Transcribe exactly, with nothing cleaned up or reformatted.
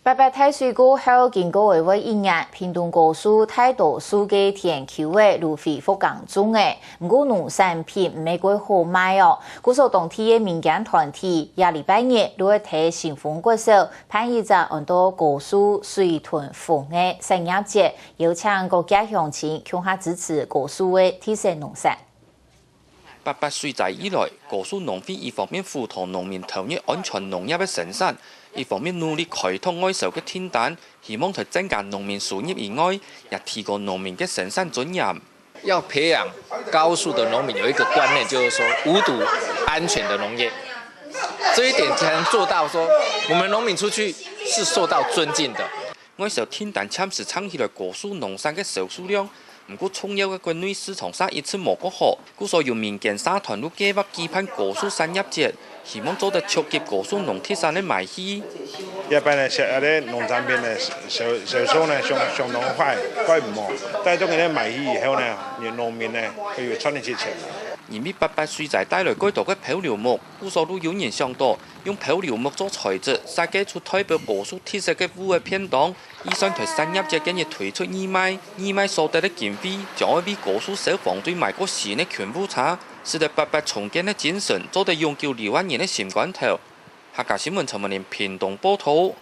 八八大水過後，經過了會一年，屏東高樹大多數个田坵仔都恢復耕種了，毋過農產品毋係蓋好賣哦。故所當地个民間團體，這禮拜日都會在新豐國小辦一隻安到高樹水豚風个產業節，邀請各界鄉親共下支持高樹个特色農產。 八八水災以來，高樹農會一方面輔導農民投入安全農業个生產，一方面努力開拓外銷个訂單，希望在增加農民收入以外，也提高農民个生產尊嚴。要培養高樹的農民有一個觀念，就是說無毒安全的農業，這一點才能做到說我們農民出去是受到尊敬的。 外銷訂單暫時撐起來高樹農產个銷售量，毋過重要个國內市場煞一直無較好，故所有民間社團就計畫舉辦高樹產業節，希望做得觸及高樹農特產个賣氣。一般呢，這个農產品呢銷銷售呢相相當快，蓋毋好。帶動佢个賣氣以後呢，農民呢可以賺一些錢。因為八八水災帶來蓋多个漂流木，故所就有人想到用漂流木做材質，設計出代表高樹特色个屋个便當。 預算在產業節該日推出義賣，義賣所得个經費，將會為高樹消防隊買過新个救護車，使得八八重建个精神做得永久留下人个心肝頭。客家新聞陳文林屏東報導。